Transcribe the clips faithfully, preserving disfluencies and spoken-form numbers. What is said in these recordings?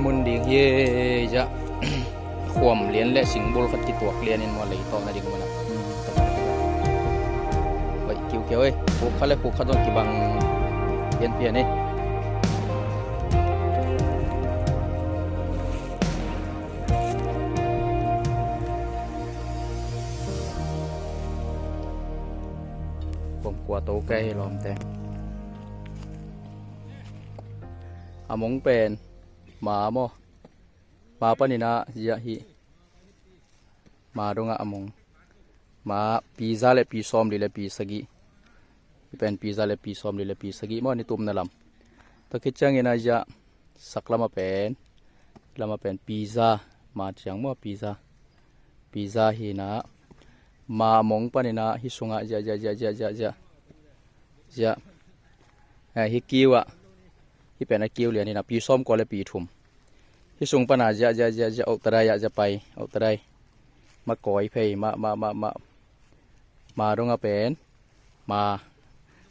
Mun ding hi. Zia khuam lian le singbul khat kituak lianin maw, lei tawh na ding mun ah. Bai kiukiau ei. Khuk khat le khuk khat zong kibang pianpian ei. Khuam kua to kei hi lawmte. A mong pen ma maw? Ma panin ah zia hi. Ma dongah a mong. Ma pi za le pi sawmli le pi sagih. Hi pen pi za le pi sawmli le pi sagih maw, ni tumna lam. Tua khit ciangin ah zia sak lamah pen, lamah pen pi za, ma ciang maw, pi za. Pi za hi in ah, ma a mong panin ah hih sungah zia, zia, zia. Zia. Eh, hih kiu ah. Hih pen a kiu lian hi in ah, pi sawmkua le pi thum. Hih sung pan a zia, zia, zia, zia, oh, tadai ah, zia pai, oh, tadai. Ma kawi phei, ma, ma, ma, ma. Ma dongah pen ma,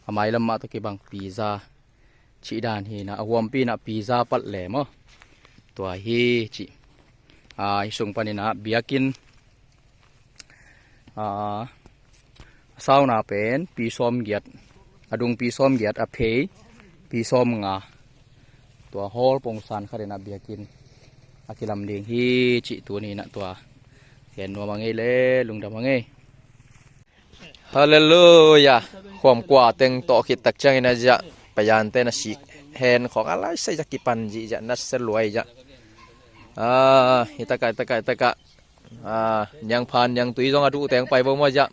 a mailam mah tawh kibang pi za. Cih dan hi in ah, a huampi in ah pi za palh le maw. Tua hi cih. A, hih sung panin ah biakinn, a, a sauna pen pi sawmgiat, a dung pi sawmgiat, a phei pi sawmnga. Tua hall pongsan khatin ah biakinn a kilam ding hi cih tuni in ah tua. Gen nuam a ngei le, lungdam a ngei. Halleluiah. Khuam kua teng tawh khit tak ciangin a zia, paiante na sik hen khawng a lai sai zia kipan zih zia, na se luai zia. Ah, hi takah, hi takah, hi takah. Ah, niangphan niangtui zong a duh teng pai vo maw zia.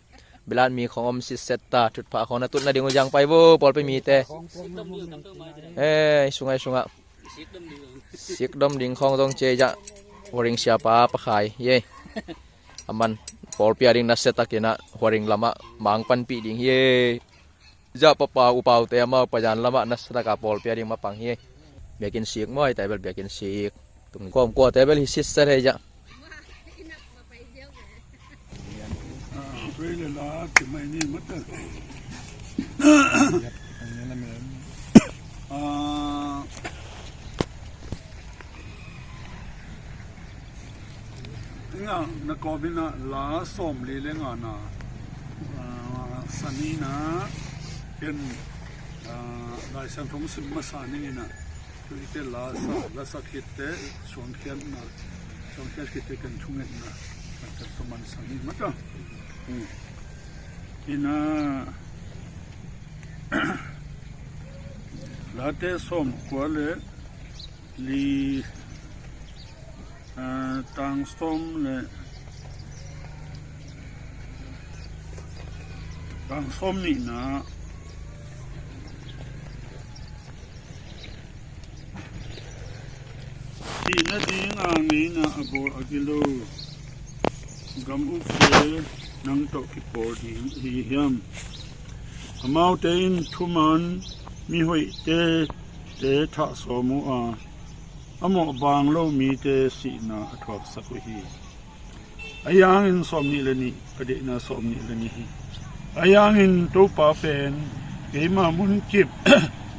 Bilat mi khawng om sitset ta, thutphah khawng na tut nading uh zong pai vo, pawlpi mite. Eh, hih sungah, hih sungah. Sikdom ding khawng zong ci ei zia. Huaring siapa pakhai hi ei. A man pawlpi a ding nasia takin ah Huaring lamah mang panpih ding hi ei. Zia papa upaute amau payan lamah nasia taka pawlpi a ding mapang hi ei. Biakinn sik maw, hi ta bel biakinn sik. Tung kawm kuate bel hi sitset hi ei zia. Ah, nga na kawmin ah la sawmli le nga na, ah, sani na ken, ah, Lai Siangtho sim masa ning in ah, tu ite la sa, la sa khitte suangkhiatna, suangkhiat khitte kan thungetna kan, kan ka man sang hi mata. Hmm. Ina, Late sawmkua le li, ah, tang sawm le tang sawm nihna. Hih nading a ngeina a bawl a gilo gam ukte nang tawh kipawl ding ahi hiam? Amaute in thuman mihoihte te thah sawm uh a, a mawhbaang lo mite sihna a thuaksak uh hi. Ahi hangin sawmnih le nih, a deihna sawmnih le nih hi. Ahi hangin Topa pen keima munkip,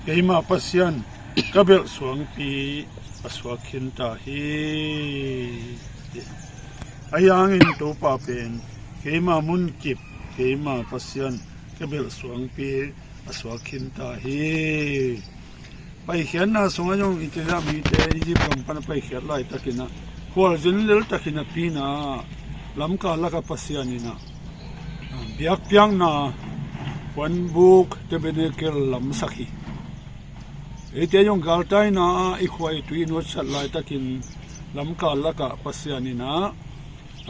keima Pasian, ka belh suangpi a suak khin ta hi. Ahi hangin Topa pen keima munkip, keima Pasian, ka belh suangpi a suak khin ta hi. Paikhiatna sungah zong i tia mite Egypt gam pan a paikhiat laitakin ah khualzin leltakin a pina lamkal laka Pasian in ah biakpiakna puanbuk tabernacle lamsak hi. Eite zong galtaina ah i khua i tui i nuatsat laitakin lamkal laka Pasian in ah,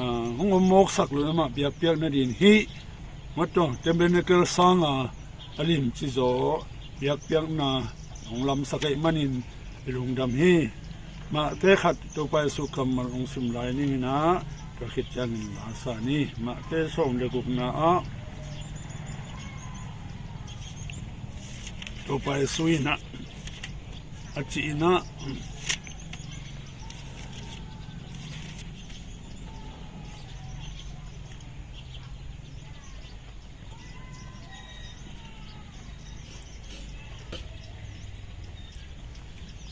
ah, hong om mawksak lo amah biakpiak nadin hih mataw tabernacle sanga a limci zaw biakpiakna hong lamsak ahih manin i lungdam hi. Mahte khat Topa Jesu kammal hong sim lai ning in ah, tua khit ciangin la sa ni. Mahte sawm le gukna ah Topa Jesu in ah a cih in ah,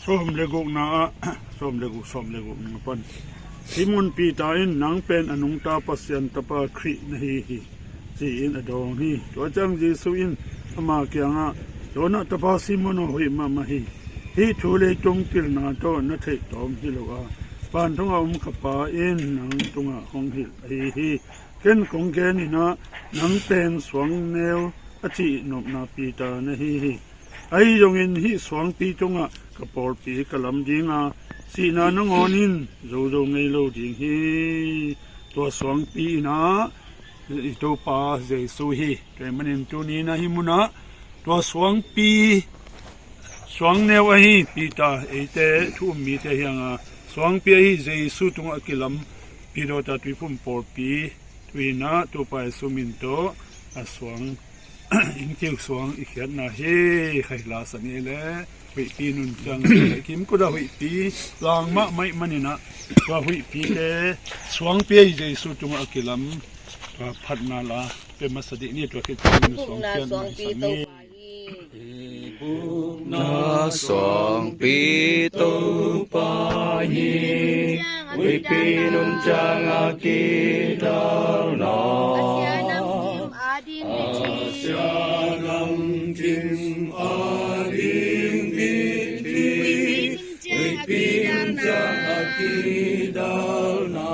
sawm le gukna ah, Sawm le guk, sawm le guk na pan. Simon Peter in, "Nang pen a nungta Pasian Tapa Khrih na hi hi," ci-in a dawng hi. Tua ciang Jesu in ama kiangah, "Jonah tapa Simon aw, hoih mahmah hi. Hih thu leitung pilna tawh na theih tawm hi lo a, vantung a om ka Pa in nang tungah hong hilh ahi hi. Ken kong gen in ah, nang pen suang neu a cih nopna Peter na hi hi. Ahi zongin hih suangpi tungah ka pawlpi ka lam ding a, sihna nangawn in zozo ngei lo ding hi." Tua suangpi in ah i Topa Jesu hi. Tua ahih manin tuni-in ah hih munah tua suangpi, suang neu ahi Peter, eite thu um mite hi hang a, suangpi ahi Jesu tungah a kilam Pidawta Tuiphum pawlpi, tu-in ah Topa Jesu min tawh a suang, inkiu suang i khiatna hi. Khai la sa ni le, huihpi nun ciang a kim kut a huihpi, lang mahmah ahih manin ah tua huihpite, suangpi ahi Jesu tungah a kilam, tua phatna la pia masa dih ni. Tua khit ciangin suang khiatna i sa ni. Bukna suangpi Topa hi, huihpi nun ciang a kidalna. Asia namkim a ding mit hi, huihpi nun ciang a kidalna.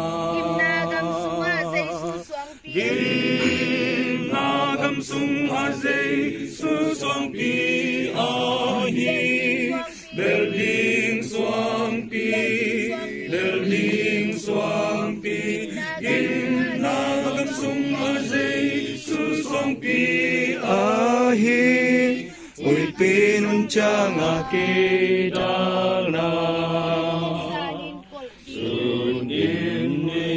Gimna gam sungah Jesu suangpi ahi, bel ding suangpi, bel ding suangpi. Gimna gam sungah Jesu suangpi ahi, huihpi nun ciang a kidalna. Sun in ni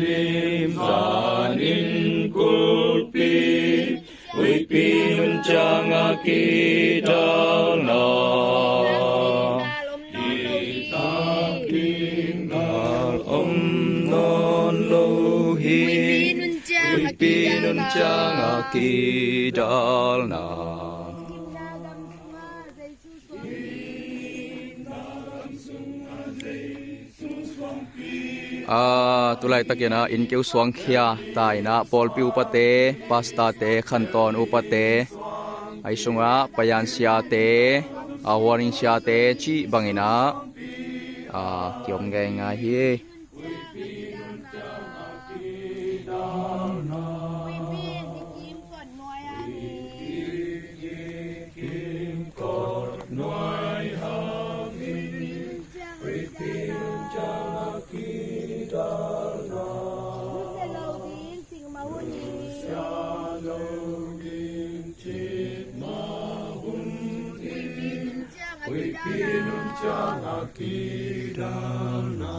lim, zan in kulpi, huihpi nun ciang a kidalna. Hi tak ding ngal om nawn lo hi, huihpi nun ciang a kidalna. A, tulaitakin ah inkiu suangkhia ta in ah, pawlpi upate, pastorte, khantawn upate, ahi sungah payan siate, a, huaning siate cih bangin ah, a, kiom ngeingai hi. Huihpi nun ciang a kidalna.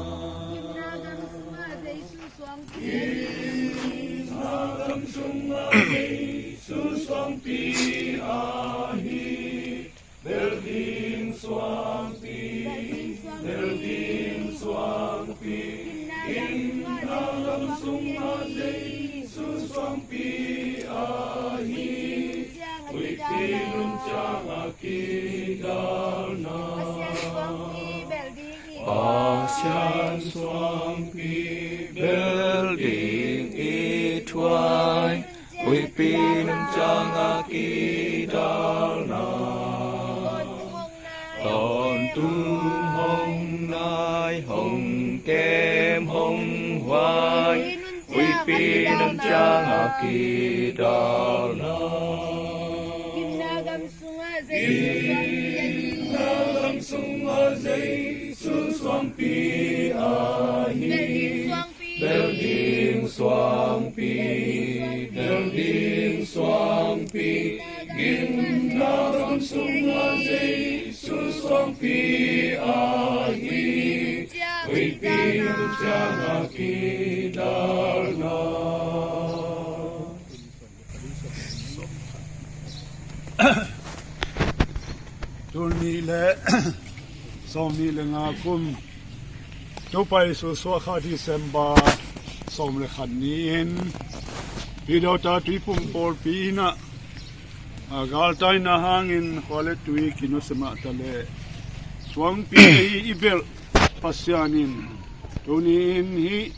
Gimna gam sungah Jesu suangpi. Gimna gam sungah Jesu suangpi ahi, bel ding suangpi, bel ding suangpi. Gimna gam sungah Jesu suangpi ahi, huihpi nun ciang a kidalna. Pasian suangpi bel ding i thuai, huihpi nun ciang a kidalna. Tawntung hong nai, hong kem, hong huai, huihpi nun ciang a kidalna. Gimna gam sungah Jesu suangpi ahi, bel ding suangpi, bel ding suangpi. Gimna gam sungah Jesu suangpi ahi, huihpi nun ciang a kidalna. Tul nih le sawm nih le nga kum, Topa Jesu suah kha December sawm le khat ni-in Pidawta Tuiphum pawlpi in ah, a, galtaina hangin khua le tui kinusia mah ta leh, suangpi ahi i belh Pasian in tuni-in hih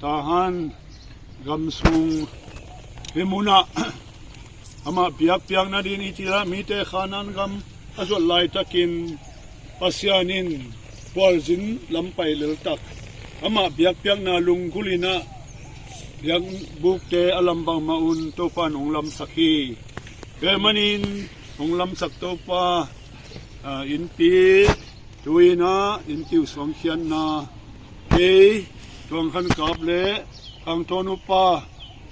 Tahan gam sung hih munah amah biakpiak nadin i cil ah mite Khanaan gam a zuat laitakin Pasian in pualzin lam pai leltak amah biakpiakna lunggulh in ah biakbukte a lam bangmah un Topa in hong lamsak hi. Tua ahih manin hong lamsak Topa, ah, innpi tu-in ah innkiu suangkhiatna kei Tuang Khan Kap le Khang Thawn Upa,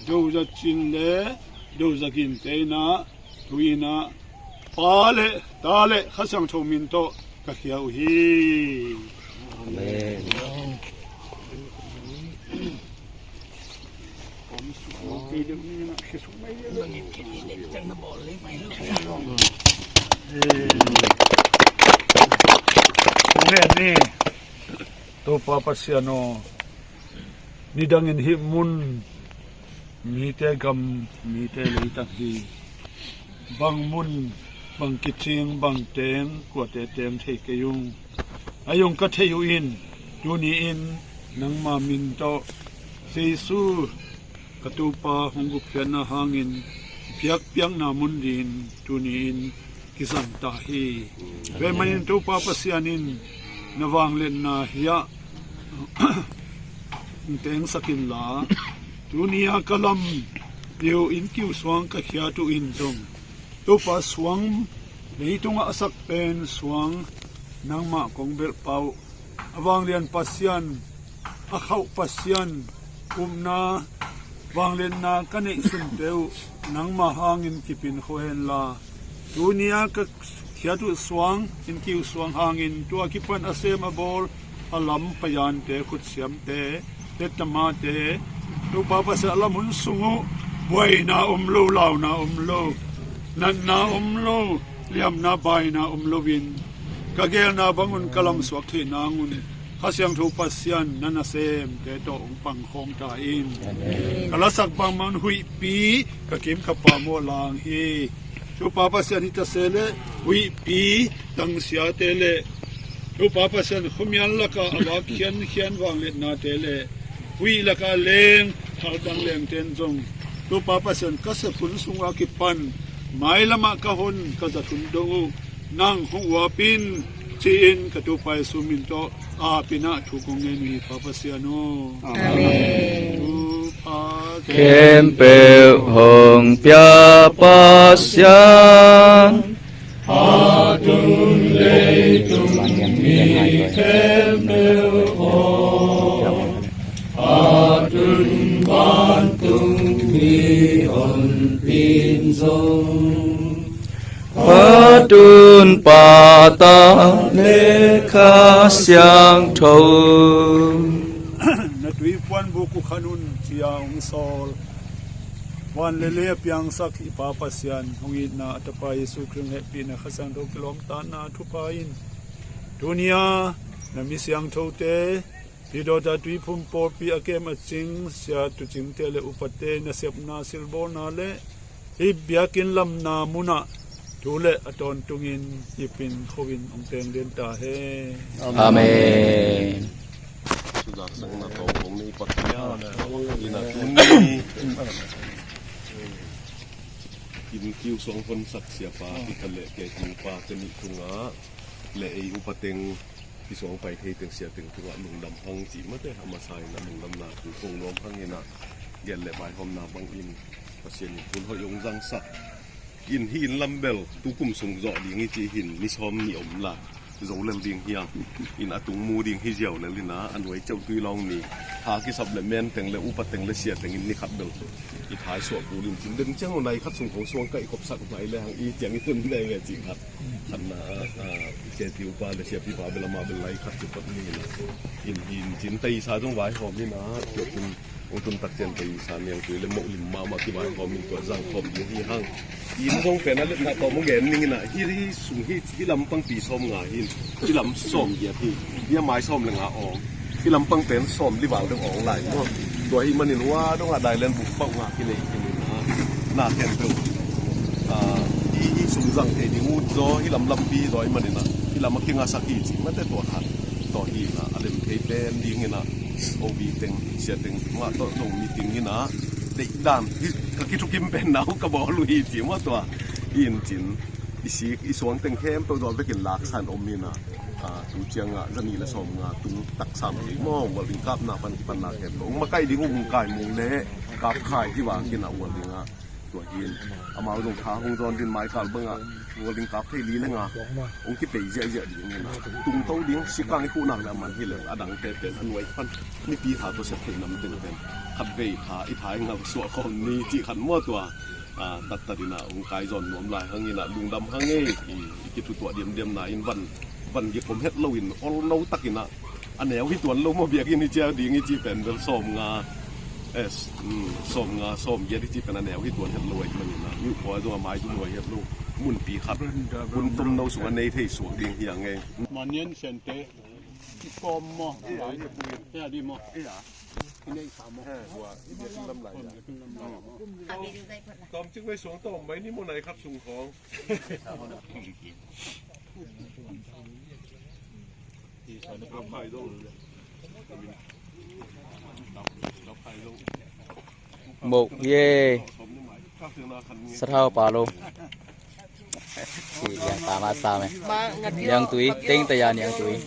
Doza Cin le Doza Ginte in ah tu-in ah Pa le Ta le Kha Siangtho min tawh ka khia uh hi. Amen. Topa Pasian aw, nidangin hih mun mite gam, mite leitang hi. Bang mun, bang kicing, bang teng, kuate teng thei kei ung. Ahi zong ka theih uh in, tuni-in nangma min tawh Jesu ka Topa hong gupkhiatna hangin biakpiakna mun dingin tuni-in kizang ta hi. Tua ahih manin Topa Pasian in na vangliatna hiah hong tengsak inla, tuni-a ka lam piu innkiu suang ka khiat uh in zong Topa suang, leitungah a sak pen suang nangmah kong belhpa uh. A vanglian Pasian, a khauh Pasian, upna vangliatna ka neihsunte uh nangma hangin kipin khua henla, tuni-a ka khiat uh suang, innkiu suang hangin tua kipan a sem a bawl a lam paiante, khutsiamte, tettamate, Topa Pasian, a lam hun sung uh buaina om lo, launa om lo, natna om lo, liamna baina om loin ka gelna bangun ka lamsuak theih nangun Kha Siangtho Pasian na nasemte tawh hong pangkhawm ta in. Amen. Ka lasak bangmah huihpi ka kim ka pam uh a lang hi. Topa Pasian, hih tase le huihpi tangsiate le Topa Pasian, khuamial lakah a vak khiankhian vangliatnate le huih lakah leng thaldang lengten zong Topa Pasian, ka sep hun sungah kipan mailamah ka hon ka zat hun dong uh nang hong uap in, ci-in ka Topa Jesu min tawh a pinah thu kong ngen uh hi, Pa Pasian aw. Amen. Topa khempeuh hong pia Pasian, a tun leitung mi khempeuh aw, a tun vantung mi honpin zong, Pa, Tun, Pa, Ta le Kha Siangtho. Na tui puanbuk uh khan un, ci-a hong sawl, van le lei a piangsak i Pa Pasian, hong itna a Tapa Jesu Khrih hehpihna, Kha Siangtho kilawmtatna thupha in tuni-a na mi siangthote, Pidawta Tuiphum pawlpi a kem a cing sia tuucingte le upate nasepna silbawlna le hih biakinn lamna munah tu le a tawntungin kipin kho-in hong teng den ta hen. Amen. Thuzaksakna tawh hong nei Pathian, i na tun ni in kiu suang honsak siapa Peter le Keti upa te nih tungah le ei upa teng, kisuang pai thei teng, sia teng tungah lungdam hang cih mate, a masa in a lungdamna thu kong nuam hang in a, gel le vaihawmna bangin Pasian in hun hoih hong zangsak in, hih inn lam bel tukum sung zawh ding hi cih hin ni sawm ni om lai zo lel ding hiam in, a tung mu ding hi ziau lel in a, a nuai ceuh tui lawng ni, ha kisap le men teng le upa teng le sia teng in ni khat bel i thai suah kul in cin den ciang nai khat sung kong suang ka i khopsak mai le hang i ciang i tun le ve cih khat. Khatna ah, ah, Keti upa le siapipa bel amah bel lai khat ci pat ni in, in, in cin tei sa zong vaihawm in a, tua cin hong tun tak cian tei sa niang tui le moh lim mahmah kivaihawm in tua zang khawm ding hi hang. In zong pen a letna tawh mu gen ning in a, hi, hi sung hi, hi lampang pi sawm nga hi, hi lam sawm giat hi, hi a mai sawm le nga awng. Hih lampang pen sawm li val dong awng lai maw. Tua hih manin hua dongah dailen buk pauh ngah kinei kinin ah, na khempeuh, ah, i, i sum zang thei ding uh zaw, hih lam lampi zaw ahih manin ah, hih lam a kingasak hi cih mate tua khat. Tawh hi na a lem thei pen ding ina, O B teng, sia teng mah tawh zong meeting ina, deih dan hi ka kithukim pen nau ka bawl uh hi ci maw tua. Hi in cin, i sik, i suang teng khempeuh tua vekin laksan om ina, a, tu cianga, zani le sawm nga tung taksam kei maw, World Cup na pan kipan na khempeuh. Ung makai ding uh, ung kai mung le, kap khai hi vang kina ual dinga. Tua hin amau zong tha hong zawn din maikal banga World Cup thei li le nga hong kipei ziahziah ding hi na, tungto ding, sikang i khuhnak le a man hi le a dangte pen a nuai pan mipi tha tawh sep theih nam teng pen khatvei tha i tha i ngal suah khawm ni cih khan maw tua. A, tattat ina hong kai zawn nuam lai hang ina lungdam hang ei. I, i kithutuah diamdiam na in van, van gik om het lo in olno tak ina a neu hi tuan lo maw, biakinn hi cia ding hi ci pen bel sawm nga, eh, s-, mm, sawm nga, sawm giat hi ci pen a neu hi tuan het lo ahih manin a, mi uh pawi zong a mai zong nuai het lo, munpi khat hun tomno sung a nei thei suak ding hi a ngei. Manian Sente i kawm maw? Ei a, ei a, ei a di maw? Ei a. I nei sa maw? Ei a, i biakinn lam lai a. Tawm cik mai suang tawm mai ni maw, nai khat sung khawng. Mok ye. Sathau pa lo. Si yang ta ma sa me. Niang tui, teng ta ya niang tui.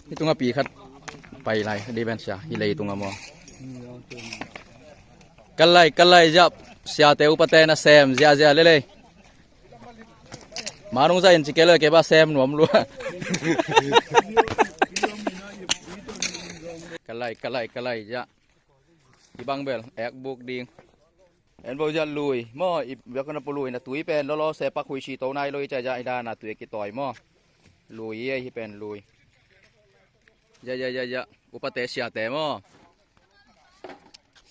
Hi tunga pi khat pai lai, di ben sia, hi lei tunga maw. Ka lai, ka lai ziah, siate upate na sem ziahziah lelei. Manung zah in ci kei lo, kei ba sem nuam lua. Ka lai, ka lai, ka lai ziah. I bang bel, ek buk ding. En bo ziah lui. Maw, i biakna pu lui na tui pen lolo se pak hui si to nai lo i ca ziah i dana tui a kitawi maw. Lui i ei hi pen lui. Ziah, ziah, ziah, ziah. Upate siate maw.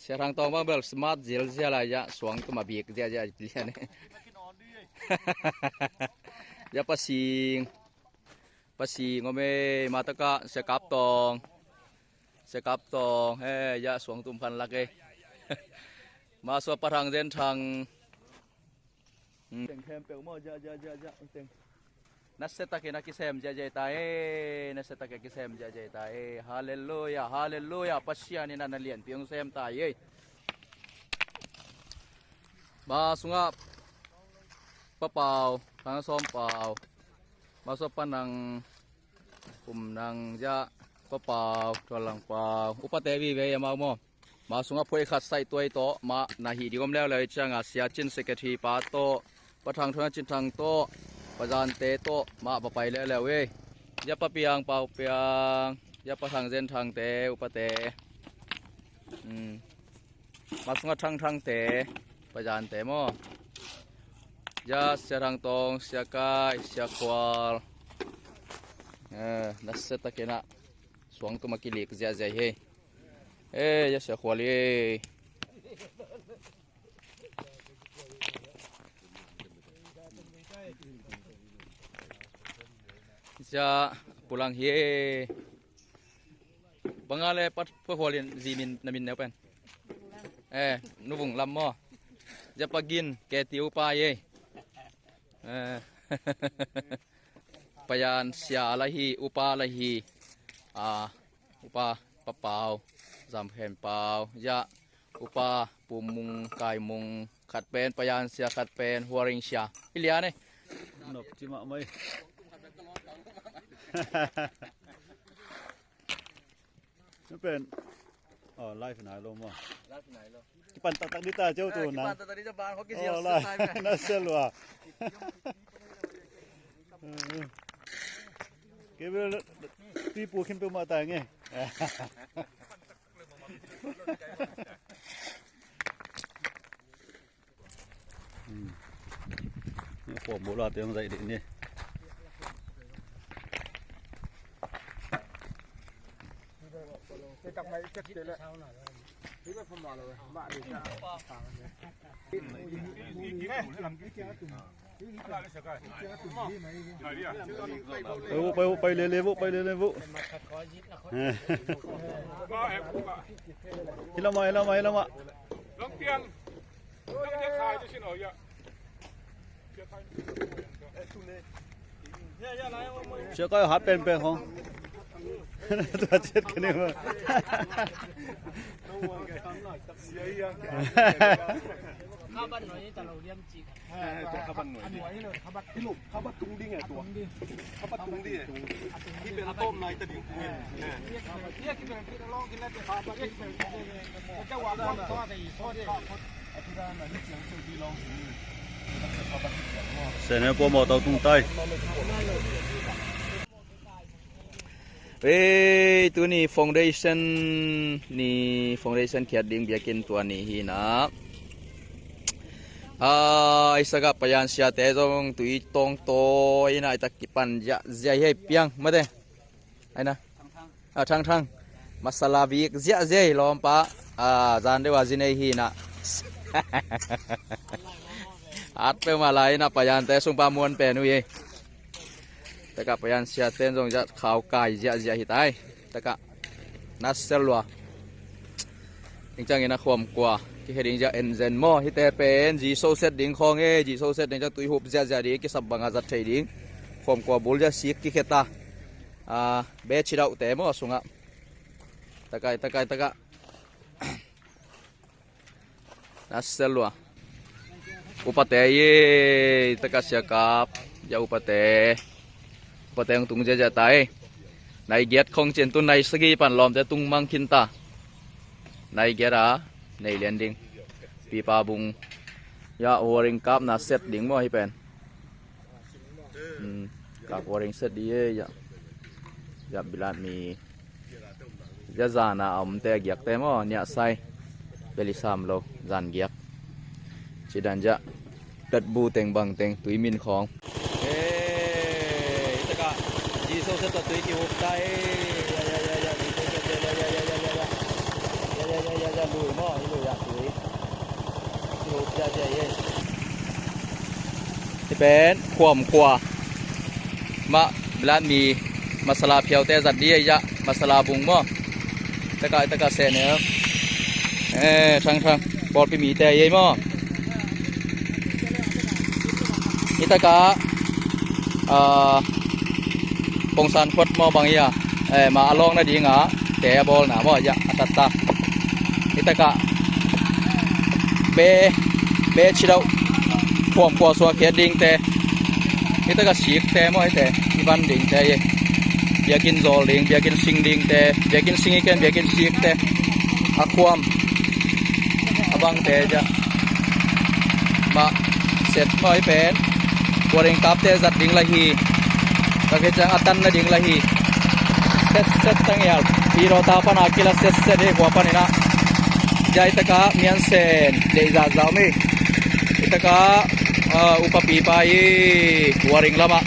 Sia Thang Tawng bang bel smart zil zia lai ziah, suang tum a bik ziah ziah lian. Ziah Pa Sing. Pa Sing om ei, mataka Sia Kap Tawng. Sia Kap Tawng, he, ziah suang tum khan lak ei. Masua Pa Thang Zen Thang. Hmm. Teng khempeuh maw, ziah, ziah, ziah, ziah, teng. Nasia takin a kisem ziahziah ta e, nasia takin a kisem ziahziah ta e. Halleluiah, halleluiah, Pasian in a na lianpi hong sem ta e. Ma sungah Pa Pau, Thang Sawm Pau. Ma sungah Pa Nang, Um Nang ziah, Pa Pau, Tual Lang Pau. Upate vive amau maw. Ma sungah phuai khat saih tuai tawh, mah na hih ding om leuleu i cianga Sia Cin Secretary pa tawh, Pa Thang Thang Cin Thang tawh, Pa Zante tawh, mah va pai leuleu ei. Ziah Pa Piang, Pau Piang, ziah Pa Thang Zen Thangte, upate. Hmm. Ma sungah Thang Thangte, Pa Zante maw. Ziah Sia Thang Tawng, Sia Kai, Sia Khual. Eh, nasia takin a suang tum a kilik ziahziah hi. Eh, ya Sia Khual e. Sia Pulang hi. Banga le Pa, Pa Khual in zi min, na min neu pen. Eh, Nu Vung Lam maw. Ziah Pa Gin, K T U pa e. Eh. Payan sia la hi, upa la hi. Ah, upa Pa Pau, Zam Khen Pau, ziah, upa Pu Mung, Kai Mung, khat pen Payan sia, khat pen Huaring sia. I lian e. Nop ci mahmah e. Pen. Oh, live nai lo maw. Live nai lo. Kipan taktak dita ceu tu na. Kipan taktak dita bang, hoki. Oh, live. Na sel wa. Kei bel tipu khin pe ma ta nge. Hmm. Ni khuam bawh late hong zaih dih ni. Pai uh, pai uh, pai lele uh, pai lele uh. Hi lamah, hi lamah, hi lamah. Long piang. Long piang khai tu sin oh ya. Piang khai. Sia kai hat pen pen hong. Tua chet kene ma. Sene po mo tau tung tai. Ei, tuni foundation ni, foundation khiat ding biakinn tua ni hi na. Ai, sagah payan siate zong tui tong to ina ita kipan zia zia hi piang mate. Aina. A thang thang. Masala vik zia zia hi lawmpa. A zan deuh a zi nei hi na. At peuhmah lai na payante sungpa muan pen uh hi. Takah payan siaten zong zia khau kai zia zia hi tai. Takah na sel lua. Ding ciangin a khuam kua kikhe ding zia en zen maw, hite pen ji so set ding khawng e, ji so set ding zia tui hup zia zia ding kisap banga zat thei ding. Khuam kua bul zia sik kikhe ta. A be chidauh te maw sungah. Takai takai takah. Na sel lua. Upate ye, takah siakap. Ya upate. Upate hong tung zia zia ta e. Nai giat khong cin tu nai sagi pan lawmte tung mang khin ta. Nai giat a nei lian ding. Pipa bung. Ya waring kap na set ding maw hi pen. Hmm, kap waring set di e ya. Ya bilat mi. Ya zan a omte a giakte maw, niah sai. Beli sam lo zan giak. Cidan ya. Tat bu teng bang teng tui min khawng. Eh, itaka. Ji so set ta tui ki hup ta e. Ya ya ya ya. Ji so set ya ya ya ya ya ya. Ya ya ya ya ya lui maw, i lui ya tui. Ki hup ya ya ya. Hi pen khuam khua. Mah bilat mi masala phiaute zat di a ya masala bung maw. Takah takah sene. Eh, thang thang. Pawlpi mite a yei maw. Hi takah a pongsan khuat maw bang hi a. Eh, ma a lawng nadinga te a bawlna maw ya a tatta. Hi takah be be chidauh khuam khua suak khiat dingte. Hi takah sikte maw hite i van dingte hi. Biakinn zawl ding, biakinn sing dingte, biakinn sing i ken biakinn sikte. A khuam a bangte ja. Mah set maw hi pen. Waring kapte zat ding la hi. Ka ke ciang a tan nading la hi. Set set tang ial. Piro ta pana kila set set hi kua panina. Jai taka mian sen dei za za mi. Itaka upa pipa i waring lama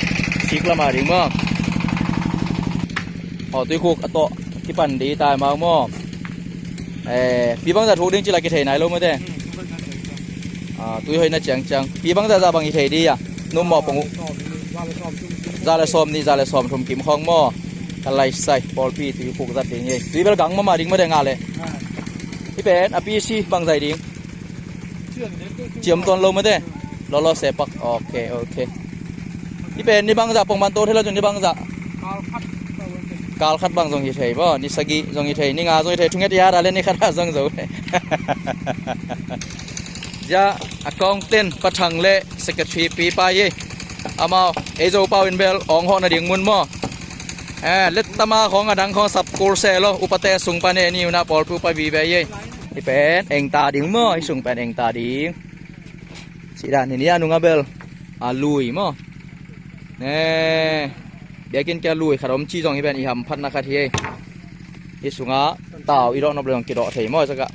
sik lama ding maw. Aw tuikhuk a tawh kipan di tai mau maw. Eh, pi bangza thuk ding cila kithei nai lo mate. Ah, tui hoih na ciangciang pi bangza za bang i thei di a. Num mawh pong uh. Za le sawm nih, za le sawm thum kim khawng maw. Ka laisai pawlpi tuikhuk zat ding hi. Tui bel gang mama ding mate ngah le. Hi pen a pi si bangzai ding. Ciam tuan lo mate. Lolo sepak. Ok, ok. Hi pen ni bangza pong man to thei lo cun ni bangza. Kal khat bang zong hi thei bo, ni sagih zong hi thei, ni nga zong hi thei, thunget yara le ni khata zong zo. Ja a kong ten pathang le secretary pi pa ye. Amau ei zo pau in bel ong hawh na ding mun maw. Eh, let tama khong a dang khong sap kul se lo, upate sung pa ne ni una pawlpi upa vive ye. Hi pen eng ta ding maw, hi sung pen eng ta ding. Sidan hi ni a nunga bel a lui maw. Ne biakin kia lui khat om ci zong hi pen i hamphatna khat hi. Hi sunga tau i dawh nop le zong kidawh thei maw saka.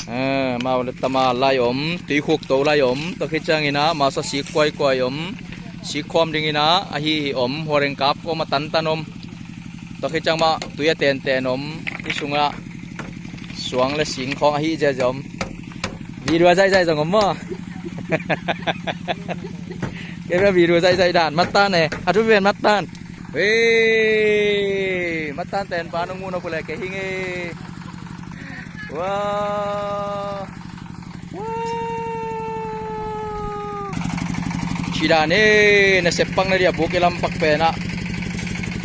Eh, mau le tama lai om, tuikhuk to lai om, tua khit ciangina masa sik kuaikuai om, sik khawm dingina ahi hi om, huareng kap om a tantan om. Tua khit ciang mah tui a tenten om, hi sungah suang le sing khawng ahi ziazia om. Video a zaizai zong om maw? Kei bia video zaizai dan, mattan e, a thu pen mattan. Wei, mattan ten pa nung mu no pule ke hing e. Wow. Wow. Ci dan e, nasep pak na dia buk i lampak penah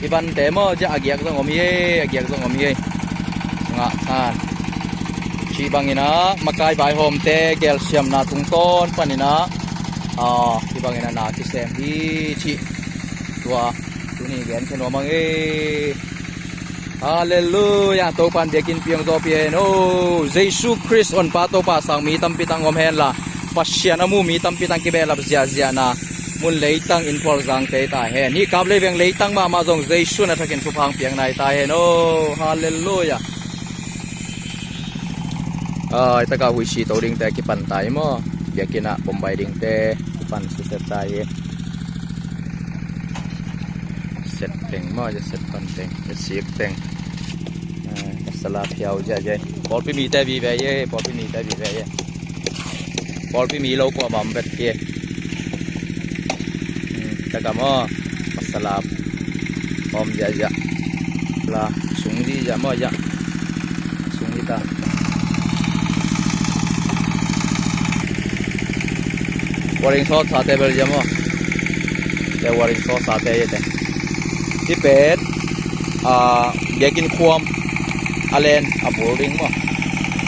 i vante maw, ziah a giak zong om hi e, a giak zong om hi e. Ngah khan cih banginah makai vaihawmte gelsiamna tungtawn paninah, a, cih banginah na kisem hi cih tua tuni gen khe nuam ang e. Halleluiah. Topan biakinn piang zawpi hen o. Jesu Khrist honpa Topa sang mi tampi tang om henla, Pasian a mu mi tampi tang kibehlap ziahziahna mun leitang in phualzang tei ta hen. Hih kap leiveng leitang mahmah zong Jesu na thakin thupha piang nai ta hen o. Halleluiah. Ai, taka huisi to dingte kipan ta hi maw? Biakinn ah pom bai dingte kipan suset ta hi. Set teng maw, set pan teng, set sik teng. Ai, masala phiau ziahziah. Pawlpi mite vive hi, pawlpi mite vive hi. Pawlpi mi lo kuamah om vet hi. Hmm, taka maw, masala om ziahziah. La sung ziahziah maw, ziah. Sung hi ta. Waring sauce sate bel ziah maw. Te waring sauce sate hi te. Hih pen, ah, biakinn khuam a len a bul ding maw.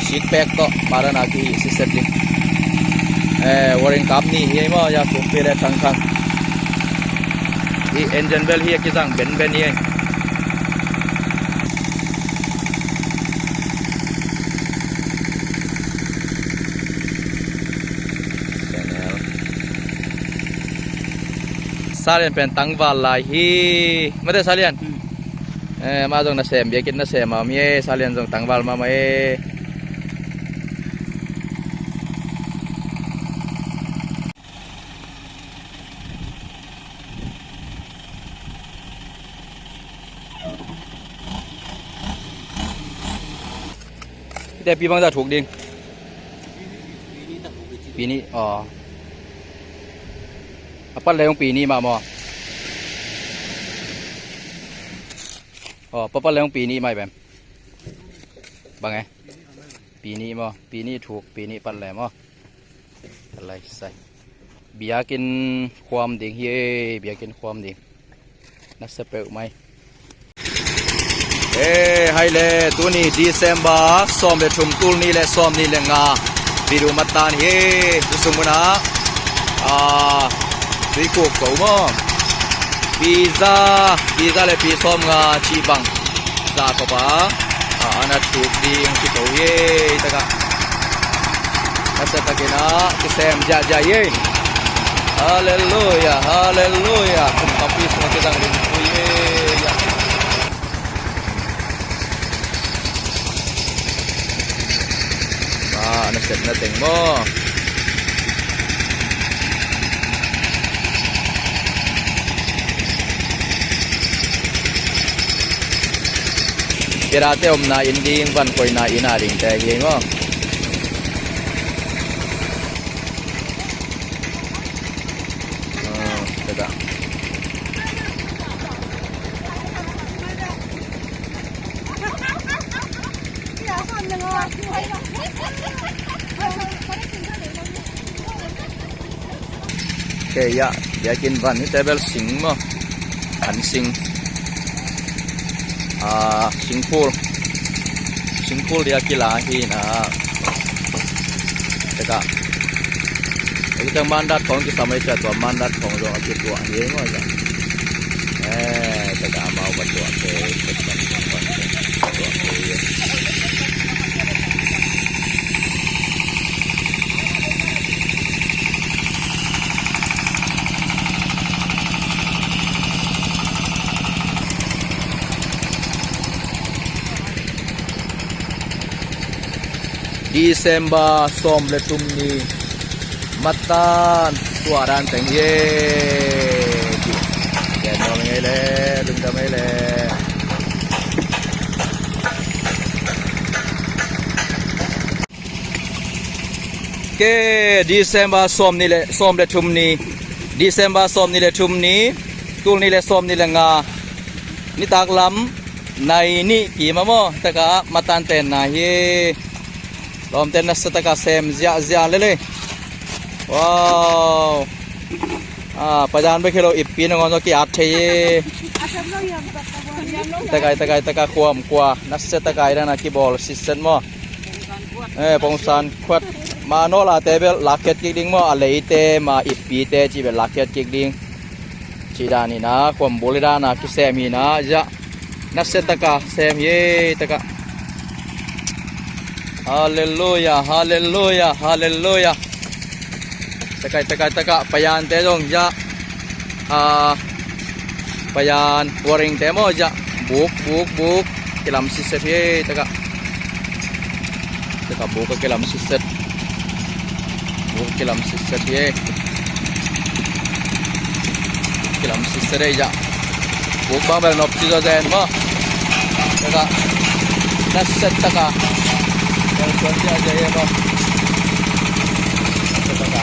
Sik pek tawh, parana kihi siset ding. Eh, waring kap ni hi maw, ya sumpi le thangthang. Hih engine bel hi a kizang benben hi. Salian pen tangval lai hi. Mate Salian. Hmm. Eh, amah zong nasem, biakinn nasem a om hi e, Salian zong tangval mahmah e. Te pi bangzah thuk ding? Pi nih, aw. A pat le hong pi nih mah maw? Aw, pa pat le hong pi nih mah i bem. Bang e? Pi nih maw? Pi nih thuk, pi nih pat le maw? Lai sai. Biakinn khuam ding hi e, biakinn khuam ding. Nasa peuh mai. E, hai le, tuni December sawm le thum, tul nih le sawm nih le nga video matan hi e. Tusung munah, a, Tuikuk ko maw? Pizza, pizza le pi sawm nga cih bang. Za ko pa. A, ana thuk ding kito hi e, taka. Nasa takin a kisem ziahziah hi e. Halleluiah, halleluiah. Kum tampi sungah kizang ding hi e. A, nasepna teng maw? Kedate omna inn ding, van koihna inn a dingte hi maw? A, teka. Kei ah, biakinn van hite bel sing maw? An sing. Ah, singphul. Singphul dia kila hi na. Teka. Ei teng mandat khong kisam ei cia tua mandat khong zong a kituah hi ei maw cia. Eh, teka amau va tuah te, tek pan pan pan tuah te. December sawm le thum ni matan tuah dan teng hi e. Gen nuam ngei le, lungdam ngei le. Ke December sawm ni le, sawm le thum ni, December sawm ni le thum ni, tul ni le sawm ni le nga, nitak lam nai nih kim a maw, taka matan tenna hi. Lawmte nasa taka sem ziahziah lele. Wow. Ah, padan bek hi lo, ippi nangawn zong ki-at thei hi. Takai, takai, takai, khuam khua nasia takai dan a kibawl sitset maw? Eh, pongsan khuat. Ma nawlate bel lakkhiat kik ding maw? A leite ma, ippite cih bel lakkhiat kik ding. Cih dan hi na, khuambul hi dan a kisem hi na, zia nasia taka sem hi ei taka. Halleluia, halleluia, halleluia. Taka, taka, taka, payante zong zia. Ah, payan waringte maw zia. Buk, buk, buk. Kilam sitset hi ei taka. Taka buk a kilam sitset. Buk kilam sitset hi ei. Kilam sitset ei zia. Buk bang bel nop ci zaw zen maw? Taka nasia taka. Bel suan zia zia hi ei maw? Nasia taka.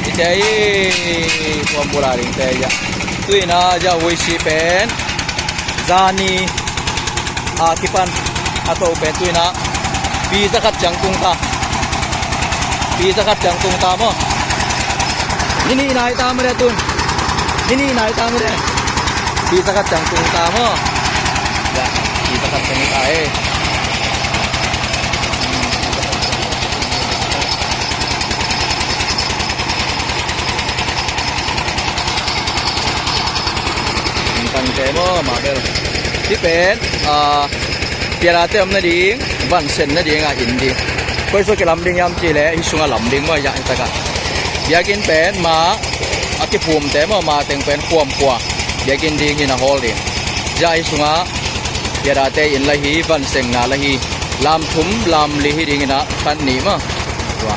Ite i khuambul a dingte zia. Tuina zia huisi pen zani a kipan a to pen tuina pi zakhat ciang tung ta. Pi zakhat ciang tung ta maw? Ni nih nai ta mah le tun. Ni nih nai ta mah le. Pi zakhat ciang tung ta maw? Ya, pi zakhat ciang ta ei. Tangte maw, mah bel. Hih pen, ah, pianate om nading, vansen nading a in ding. Koi sua kilam ding hiam cih leh, hih sungah lam ding maw, ya, hih takah. Biakinn pen, ma, a kiphumte maw, ma teng pen khuam khua. Biakinn ding hi na hawl ding. Ya, hih sungah, pianate in la hi, vansengna la hi. Lam thum, lam li hi ding hi na, khat nih maw. Tua.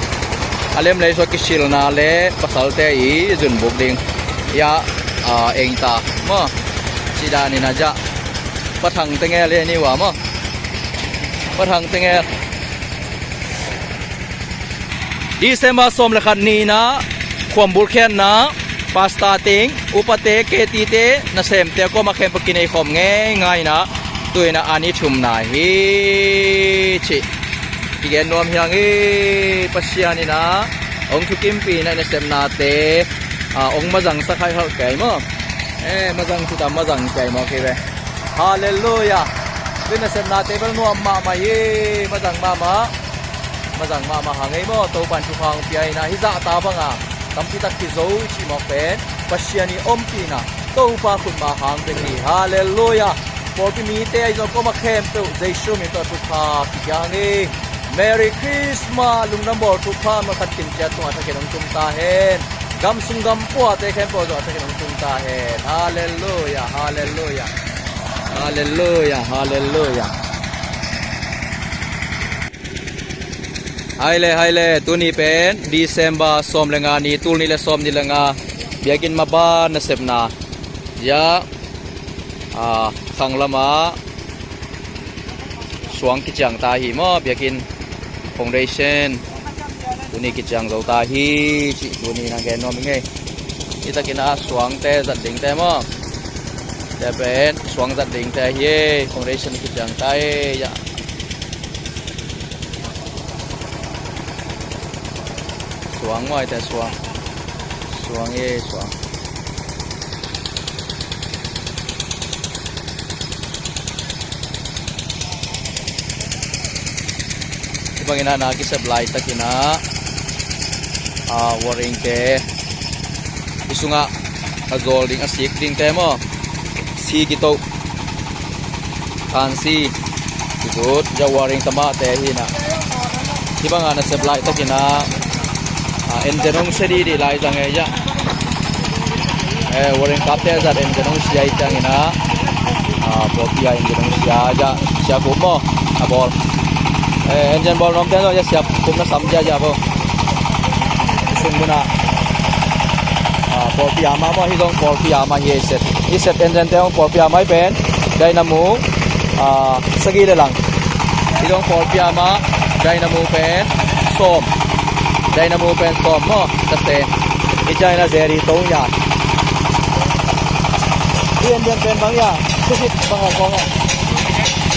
A lem lei sua kisilna le pasalte i zunbuk ding. Ya, ah, eng ta maw. Cih dan in a zia. Pa Thang tengel hi ni ua maw. Pa Thang tengel. December sawm le khat ni in a khuambul khiatna, pastor teng, upate, ketite, nasemte, kuamah khempeuh kinei khawm ngeingai in a, tu in a a ni thumna hi cih kigen nuam hi hang hi. Pasian in a hong thukimpih in a, i nasepnate, ah, hong mazangsak hai halh kei maw. Eh, mazang ci ta, mazang kei maw kei ve. Halleluia. Tu i nasepnate bel nuam mahmah hi, mazang mahmah. Mazang mahmah hang ei maw, Topan thupha hong pia in a, hih zahta banga tampi tak kizo i cih mawk pen Pasian i ompihna, Topa khutma hang bek hi. Halleluia. Pawlpi mite ahi zong kuamah khempeuh Jesu min tawh thupha kipia hang ei. Merry Christmas. Lungdam bawl thupha, ma khat kim ciat tungah thakin hong tum ta hen. Gam sung gam puate khempeuh zong thakin hong tum ta hen. Halleluia, halleluia. Halleluia, halleluia. Hai le, hai le, tuni pen December sawm le nga ni, tul nih le sawm nih le nga, biakinn maban nasepna. Ya, ah, khang lamah suang kiciang ta hi maw, biakinn foundation. Tuni kiciang zo ta hi, cih tuni na gen nuam ing ei. Hih takin a suangte zat dingte maw. Te pen suang zat dingte hi ei, foundation kiciang ta hi, ya. Suang maw, ite suang. Suang hi ei, suang. Hih bangin a na kisep laitakin a, ah, waringte, hih sungah a zawl ding, a sik dingte maw. Si kitoh. Kansi. Kizut. Zia waring tamahte hi na. Hih banga nasep laitakin a, ah, engine hong sia dihdih lai zang ei zia. Eh, waring kapte zat engine hong sia hi ciangin a, ah, pawlpi a engine hong sia zia, sia khup maw, a bawl. Eh, engine bawl nuamte zong zia sia khup na sam zia zia bo. Sung mun a, ah, pawlpi a mah maw, hih zong pawlpi a mah hi ei set. Hih set engine te hong pawlpi a mah hi pen. Dynamo, ah, sagih le lang. Hih zong pawlpi a mah, dynamo pen sawm. Dynamo pen sawm maw, ka se. Hih ciangin a zeri tong ya. Hih engine pen bang ya, chassis bang a kawng a.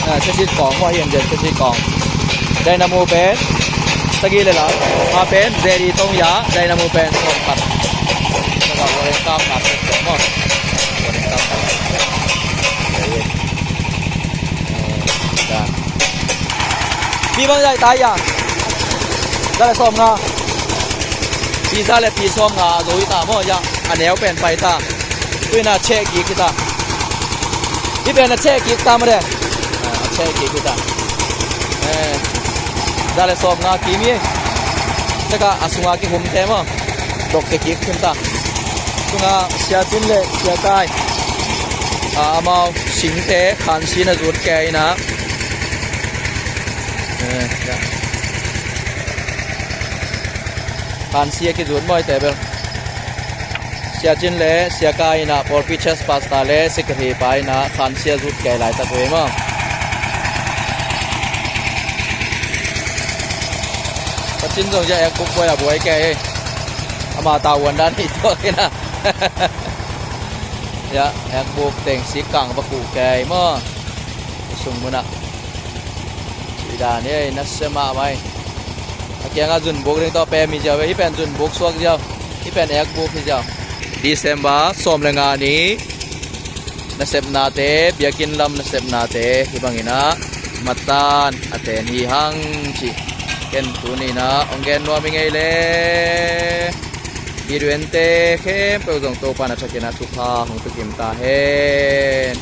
Ah, chassis kawng maw, hih engine chassis kawng. Dynamo pen sagih le lang. Ma pen zeri tong ya, dynamo pen sawm khat. Warren Cup nak sek sek maw. Warren Cup nak sek sek. Pi bang zai tai a. Za le sawm nga. Pi za le pi sawm nga a zo hi ta maw ya. A neu pen pai ta. Tui na cheh kik hi ta. Hi pen a cheh kik ta maw de. A cheh kik hi ta. Za le sawm nga kim hi. Taka a sunga kihum te maw. Dok te kik khin ta. Tunga Sia Cin le Sia Kai, a, amau singte khansi na zut kei ina. Khansi a kizut mawi te bel. Sia Cin le Sia Kai ina, pawlpi church pastor le secretary pa ina khansi a zut kei laitak ve maw. Ka Cin zong zia ekbuk buai a buai kei hi. Ama tavuan dan hi tuak hi na. Ya, ekbuk teng sik kang va kuh kei maw. Sung munah. Ci dan hi, nasia mahmah hi. A kiangah zunbuk ding tawh pem hi ziau ve, hi pen zunbuk suak ziau. Hi pen ekbuk hi ziau. December sawm le nga ni. Nasepnate, biakinn lam nasepnate, hi bangin ah matan a ten hi hang cih ken tuni-in ah hong gen nuam hi ngei le. Biduente khempeuh zong Topa'n a thakin ah thupha hong tukim ta hen.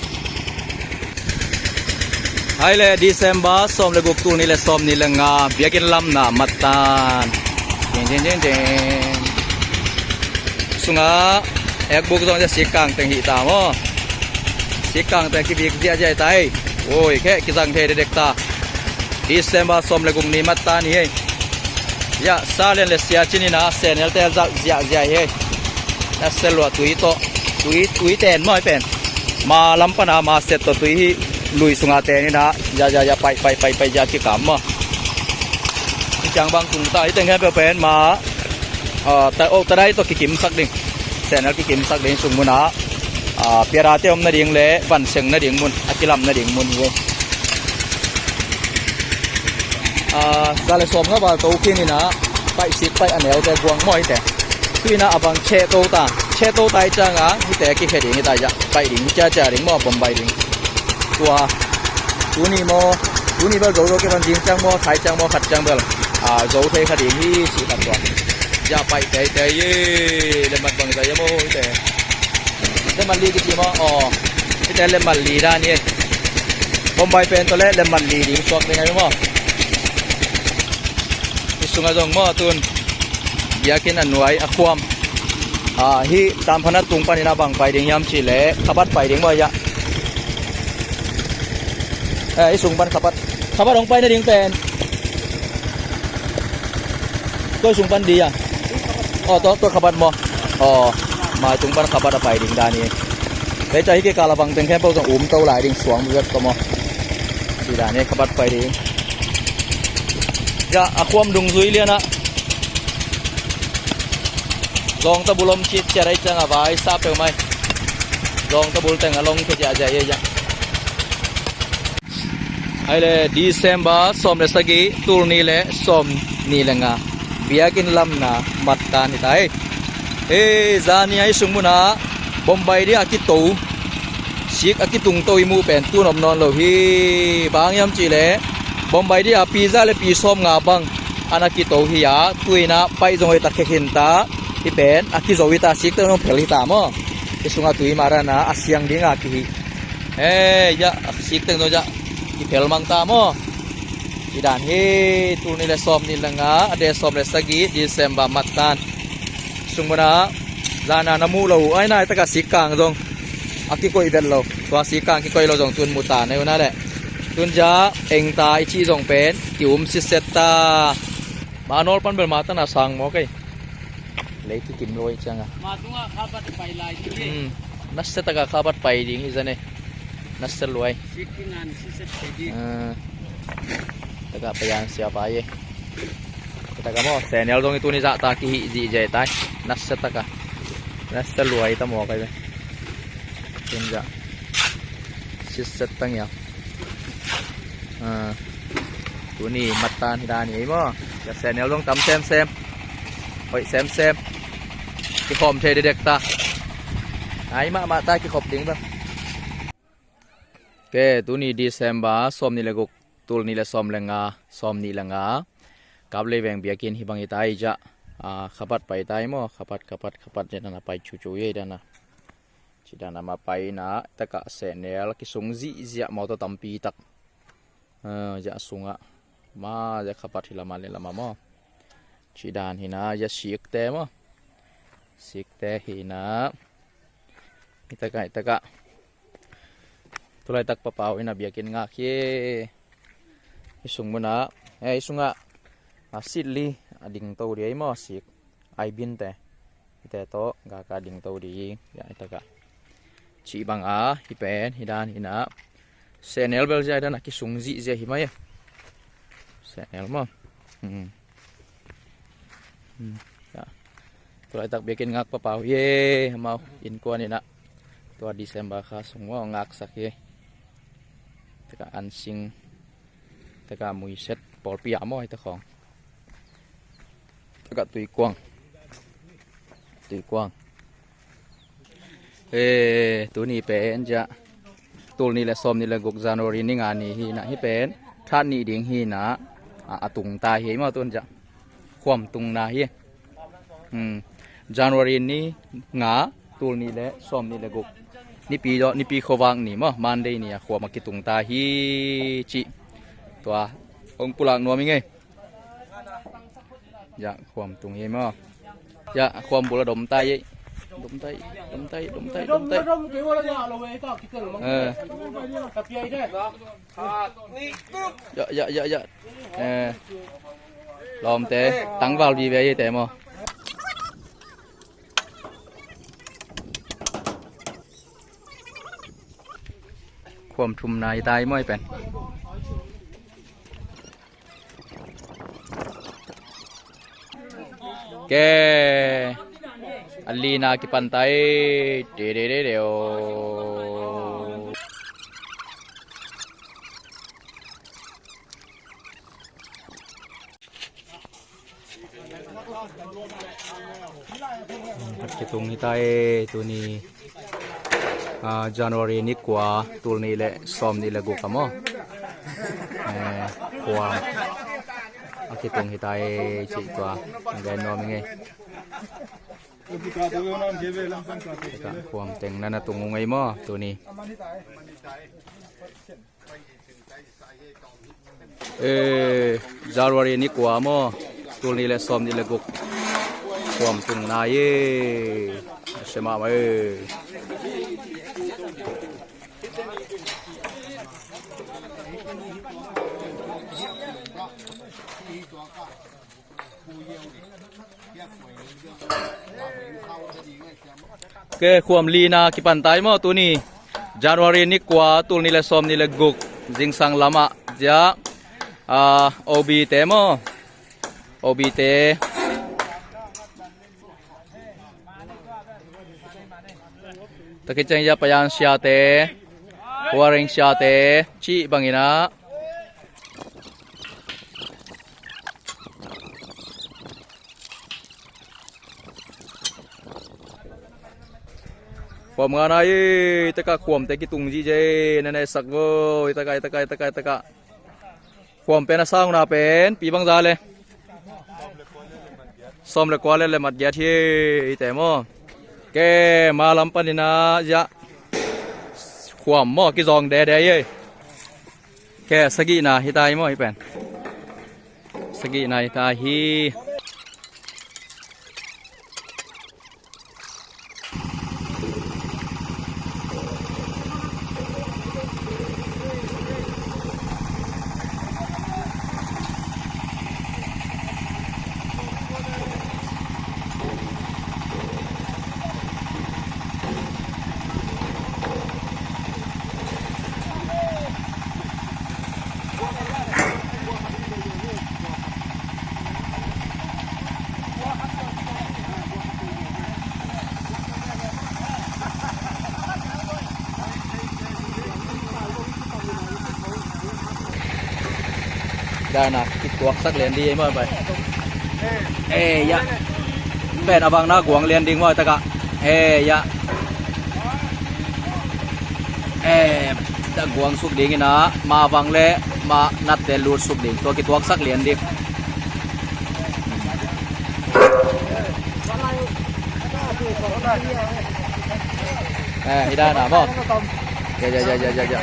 Hai le December sawm le guk, tul nih le sawm nih le nga, biakinn lamna matan. Ding, ding, ding, ding. Sungah ekbuk zong zia sik kang teng hi ta maw. Sik kang teng kibik ziahziah hi ta ei. Oi, kheh kizang thei dekdek ta. December sawm le guk ni matan hi ei. Ya, Sa Lian le Sia Cin in ah sehnel te zalh ziahziah hi ei. Nasia lua tui tawh. Tui, tui ten maw hi pen. Ma lam pan ah ma set tawh tui hi lui sungah ten in ah. Ya, ya, ya, paih, paih, paih, paih, ya kikam maw. Hi ciang bang tung ta, hi teng khempeuh pen ma, ah, ta, oh, tadai tawh kikimsak ding. Sehnel kikimsak ding sung munah. Ah, piarate om nading le vanseng nading mun, a kilam nading mun hi. Ah, za le sawm nga val to khin in ah, paih sik paih a neute guang maw hi te. Tu-in ah a bang cheh to ta, cheh to ta hi ciangah, hite kikhe ding hi ta ya, paih ding, ciacia ding maw, Bombay ding. Tua, tuni maw, tuni bel zo zo kei van zing ciang maw, thai ciang maw, khat ciang bel. Ah, zo thei kha ding hi, ci khat tua. Ya paih teitei hi, lemmat bang zai a maw, hi te. Lemmat li kici maw, aw. Hi te lemmat li dan hi. Bombay pen tawh le lemmat li ding suak ding ahi maw. Hi sungah zong maw, tun. Biakinn a nuai, a khuam. Ah, hi, tamphanat tung panin a bang pai ding hiam cih leh, khabat pai ding maw, ya. Eh, hi sung pan khabat. Khabat hong pai nading pen. Tua hi sung pan di a. Oh, tua, tua khabat maw. Oh, mai tung pan khabat a pai ding dan hi. Tua hi ciang hi kikal a bang teng khempeuh zong um to lai ding suang vet ko maw. Ci dan hi khabat pai ding. Ya, a khuam dungzui lian ah. Zawngtabul om citciat ahih ciangah vai sa peuhmah hi. Zawngtabul teng a long khia ziahziah hi a. Hai le December sawm le sagih, tul nih le sawm nih le nga. Biakinn lamna matan hi ta hi. Hei, zani ahi sung munah Bombay ding a kito, sik a kitungto i muh pen tun om nawn lo hi. Bang hiam cih leh Bombay ding a pi za le pi sawm nga bang an a kito hi a, tu-in ah paih zong hoih tak khia khin ta. Hi pen a kizo hi ta, sik teng zong phel hi ta maw. Hi sungah tui mah dan a siang ding a kihih. Hei, ya, sik teng zong ya kiphel mang ta maw. Hi dan hi, tul nih le sawm nih le nga, a de sawm le sagih, December matan. Sung munah zan a na muh lo uh, ai nai takah sik kang zong a kikoih vet lo. Tua sik kang kikoih lo zong tun mu ta nei uh na leh. Tun zia eng ta i cih zong pen ki um sitset ta. Ma nawl pan bel ma tana sang maw kei. Lei kikim lo i ciangah. Ma tungah khabat pai lai ding hi. Hmm. Nasia takah khabat pai ding hi zane. Nasia luai. Sik kingan sitset pai ding. Ah. Takah pai an sia pai e. Takah maw, sehnel zong i tuni zahta kihih zihziah tai. Nasia takah. Nasia luai ta maw kai ve. Tun zah. Sitset tang ia. Ah. Tuni matan hi dan hi ei maw. Ka sehnel zong tam semsem. Hoih semsem. Kikhawm thei dedek ta. Ai mahmah ta kikhop ding bang. Ke, tuni December sawm nih le guk, tul nih le sawm le nga, sawm nih le nga. Kaplei veng biakinn hi bang hi ta hi ciah. Ah, khapat pai ta hi maw, khapat, khapat, khapat ciah dana pai cucu hi dana. Ci dana ma pai na, taka sehnel, kisung zihziah maw, tawh tampi tak. Ah, ciah sungah. Ma, ciah khapat hi lama le lama maw. Ci dan hi na, ciah sikte maw. Sikte hi na. Hi taka, hi taka. Tulaitak papau in a biakinn ngak hi. Hi sung munah, eh, hi sungah a sit li a ding to dih ei maw, sik ai binte. Hite tawh gaka ding to dih. Ya, hi taka. Cih banga hi pen hi dan hi na. Sehnel bel zia hi dan a kisung zihziah hi mai e. Sehnel maw. Hmm. Hmm. Ya. Tulaitak biakinn ngak papau hi e, amau innkuan in a. Tua December kha sung maw ngaksak hi. Taka ansing, taka muiset pawlpi a maw hita khawng. Taka tuikuang. Tuikuang. Eh, tuni pen ciah. Tul nih le sawm nih le guk January ni nga ni hi na hi pen. That nih ding hi na. A, a tung ta hi maw tun ciah. Khuam tungna hi. Hmm. January ni nga, tul nih le sawm nih le guk. Nipi dawh, nipi khuavak ni maw, Monday ni a khuam a kitung ta hi cih. Tua, hong pulak nuam i ngei. Ya, khuam tung hi maw. Ya, khuam bul a dom ta hi. Dom ta hi, dom ta hi, dom ta hi, dom ta hi. Eh. Ya, ya, ya, ya. Eh, lawmte, tangval vive hi te maw. Khuam thumna hi ta hi maw hi pen. Ke, a lina kipan ta hi. De, de, de, de, o. Kitung hi ta hi tuni. Ah, January ni kua, tul nih le sawm nih le guk a maw. Eh, khuam a kitung hi ta hi cih tua. Ang gen nuam i ngei. Khuam teng na na tung uh ngei maw tuni. Eh, January ni kua maw, tul nih le sawm nih le guk. Khuam tung na hi. Sema mai. Ke, khuam lina kipan ta hi maw tuni. January ni kua, tul nih le sawm nih le guk, zingsang lamah zia, ah, O B te maw. O B te. Takiceng ya payan siate, huaring siate, cih bangin ah. Khuam ngana hi, taka khuamte kitung zihziah, na na sak vo, taka, taka, taka, taka. Khuam pen a sauna pen pi bangza le. Sawm le kua le le mat giat hi, i te maw. Ke, ma lam panin ah zia. Khuam maw kizawng dede hi. Ke, sagihna hi ta hi maw hi pen. Sagihna hi ta hi. Dana kituaksak lian di ei maw pai. Eh, ya. Pen a vang na guang lian ding maw, takah. Eh, ya. Eh, ta guang suk ding ina, ma vang le ma natte lut suk ding. Tua kituaksak lian ding. Eh, hi dan a maw. Ya, ya, ya, ya, ya, ya.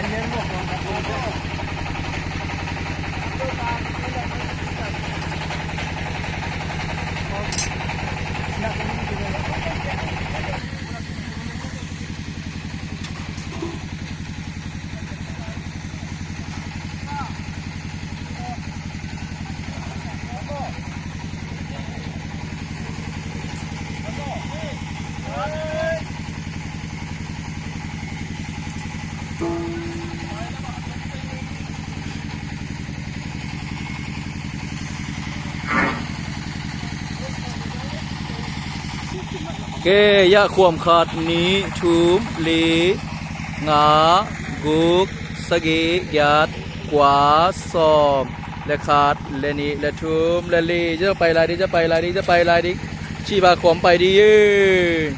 Ke, ya, khuam khat, nih, thum, li, nga, guk, sagih, giat, kua, sawm, le khat, le nih, le thum, le li. Ja pai lai ding, ja pai lai ding, ja pai lai ding. Ci ba khuam pai ding.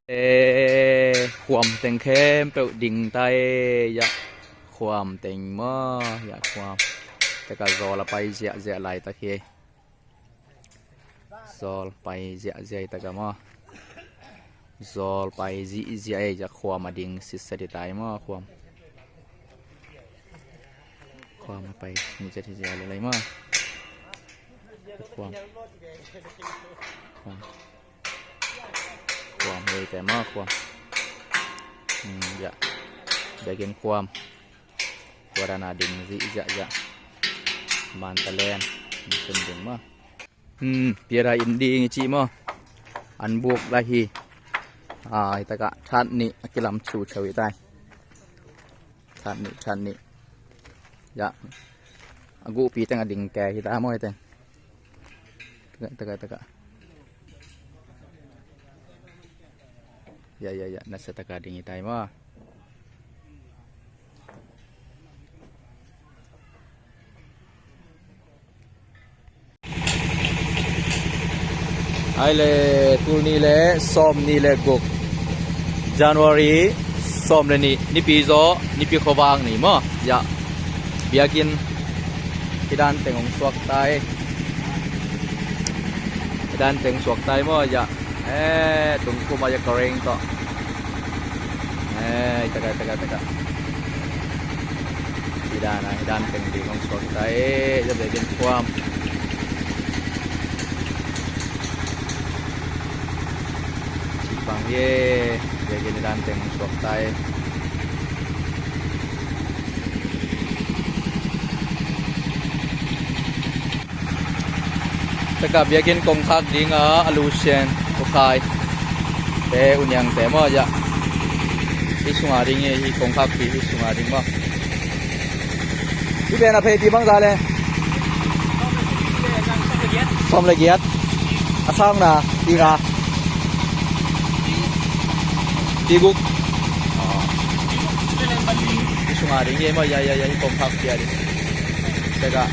Eh, khuam teng khempeuh ding ta e, ya. Khuam teng maw, ya, khuam. Taka zawl a pai ziahziah laitak hi. Zawl pai ziahziah taka maw. Zawl pai zihziah e, ya, khuam a ding sitset hi ta e maw, khuam. Khuam a pai ni zet hi zia lelei maw. Khuam. Khuam. Khuam hei te maw, khuam. Hmm, ya. Biakinn khuam. Tua dan a ding zihziah, ya. Manta len. Mission ding maw. Hmm, piara in ding i cih maw. An buk lai hi. Ah, hi takah that nih a kilam chu cheu hi tai. That nih, that nih. Ya. A guhpi teng a ding ke hi ta maw hi teng. Taka, taka, taka. Ya, ya, ya, nasa taka ding hi tai maw. Ai le, tul nih le sawm nih le guk, January sawm le nih, Nipi zaw, Nipi khuavak ni maw. Ya. Biakinn hi dan teng hong suak tai. Hi dan teng suak tai maw, ya. Eh, tung khum a ya kareng tawh. Eh, taka, taka, taka. Hi dan a, hi dan teng ding hong suak hi ta e, ya, biakinn khuam. Cih bang hi e, biakinn hi dan teng hong suak ta e. Taka biakinn kongkhak dinga a lusian, ukhai te, uniang te maw, ya. Hi sunga ding hi, hi kongkhak hi, hi sunga ding maw. Hi pen a phei pi bangza le. Sawm le giat. A sang na, pi nga. Pi guk. Hi sunga ding hi maw, ya, ya, ya, hi kongkhak pia ding. Teka.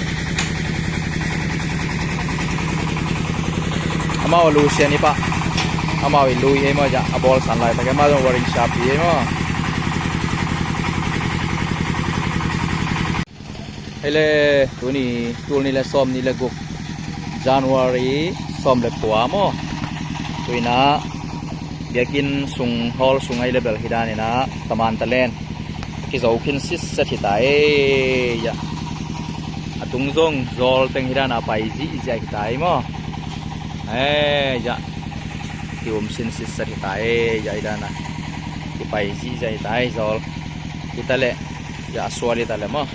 Amau lusian hi pah. Amau i lui hi maw, ya, a bawlsan laitak hi maw, zong waring siapi hi maw. Hei le, tuni, tul nih le sawm nih le guk, January sawm le kua maw. Tuinah biakinn sung, hall sung ahi le bel hi daninah taman talen kizo khin sitset hi ta e, ya. A tung zong zawl teng hi dana pai zihziah hi ta e maw. E, ya. Kium sin sitset hi ta e, ya, hi dana kipai zihziah hi ta e zawl. Hi ta leh, ya, a sual hi ta leh maw.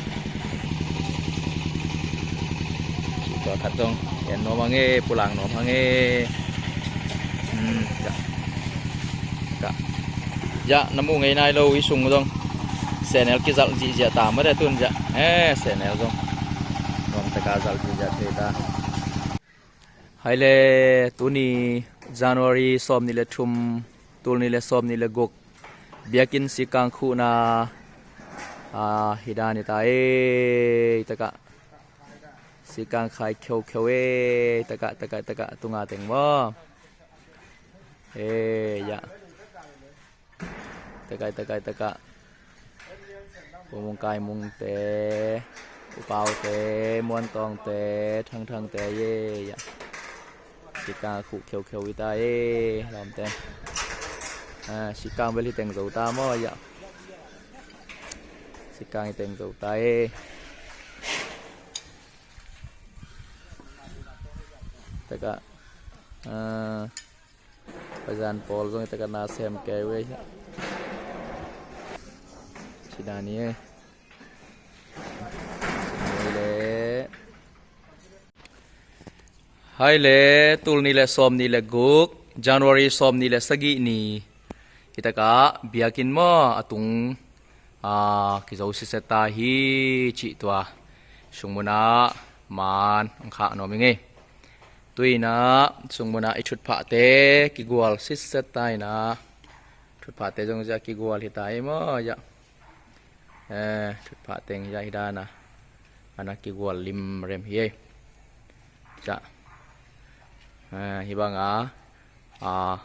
Tua khat zong en nuam hang e, pulak nuam hang e. Hmm, ya. Ka. Ya, na muh ngei nai lo, i sung zong. Senel kizalh zihziah ta mah de tun ya. Eh, senel zong. Nuam taka zalh zihziah thei ta. Hai le, tuni January sawm nih le thum, Tul nih le sawm nih le guk. Biakinn sikkang khuhna. Ah, hi dan hi ta ei, takah. Sikkang khai kheukheu ei, takah, takah, takah, tunga teng maw. Ei, ya. Takah, takah, takah. Pu Mung Kai Mung te, U Pau te, Muan Tawng te, Thang Thang te, ye, ya. Sikkang khuh kheukheu hi ta e, lawmte. Ah, sikkang bel hi teng zo ta maw, ya. Sikkang hi teng zo ta e. Takah, ah, Pazan pawl zong hi takah na sem kei ve. Ci dan hi e. Hi le. Hi le, tul nih le sawm nih le guk, January sawm nih le sagih ni. Hi takah biakinn maw a tung, ah, kizo sitset ta hi cih tua. Sungmunah man ang khah nuam ing ei. Tuinah sungmunah i thutphahte kigual sitset ta inah. Thutphahte zong zia kigual hi ta ei maw, ya. Eh, thutphah teng zia hi dana. Ana kigual limrem hi ei. Ca. Eh, hi banga. Ah,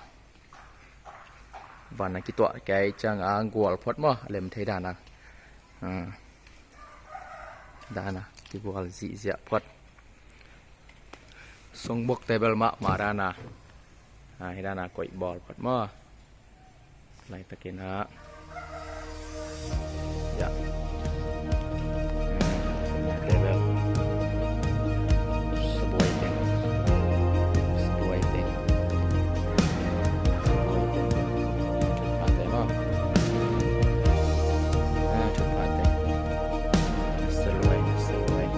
vana kituah kei cianga gual phot maw, a lem thei dana. Ah. Dana kigual zihziah phot. Songbok te bel mahmah dana. Ah, hi dana koih bawl phot maw. Laitakin ah. Ya. Te bel. Sabuai teng. Sabuai teng. Sabuai teng. Thupha te maw. Ah, thupha te. Saluai, saluai.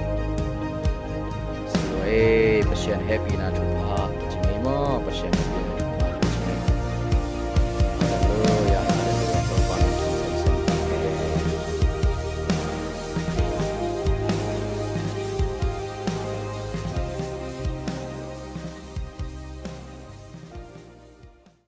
Saluai, Pasian hehpihna thu